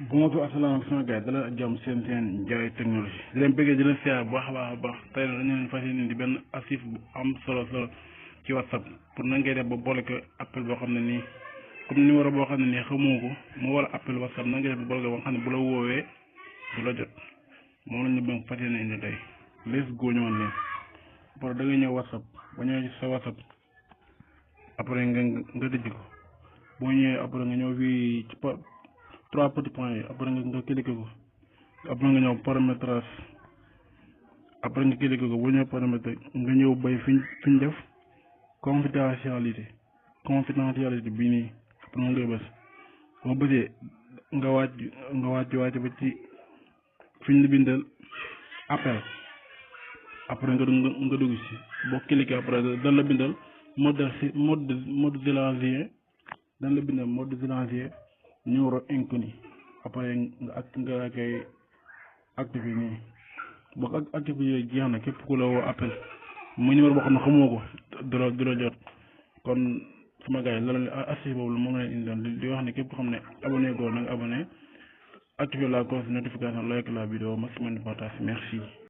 bonjour asalaamaaleykum sama gars dala ak jàmm seen Ndiaye technologie di leen bëggee di leen siyaar bu baax a baax tey nag dañu leen fas yéene di benn astuce bu am solo ci WhatsApp pour nan ngay def ba boole ko appel boo xam ne nii comme numéro boo xam ne nii xamoo ko mu war a appel WhatsApp nan ngay def ba boole ko ba nga xam ne bu la woowee du la jot moom la ñu bëgg fas yéene indi tey let's go ñëwoon leen après da ngay ñëw WhatsApp ba ñëwee ci sa WhatsApp après nga tëj ko boo ñëwee après nga ñëw fii ci trois petits points yi après nga cliqué ko après nga ñëw paramétrage après nga cliqué ko boo ñëw paramètre nga ñëw bay fiñ def confidentialité bii nii après nga bës boo bësee nga wàcc ba ci fiñ la bindal appel après nga dugg ci boo cliqué après dan la bindal mode silencieux dan la bindal mode silencieux numéro inconnu après nga koy activé nii boo ko activé yooyu jeex na képp ku la woo appel muy numéro boo xam ne xamoo ko du la jot kon sama gars yi loolu astuce boobu moom la indi doon di wax ne képp ko xam ne abonné goo na nga abonné activé la cloche de notification like la vidéo maximum de partage merci.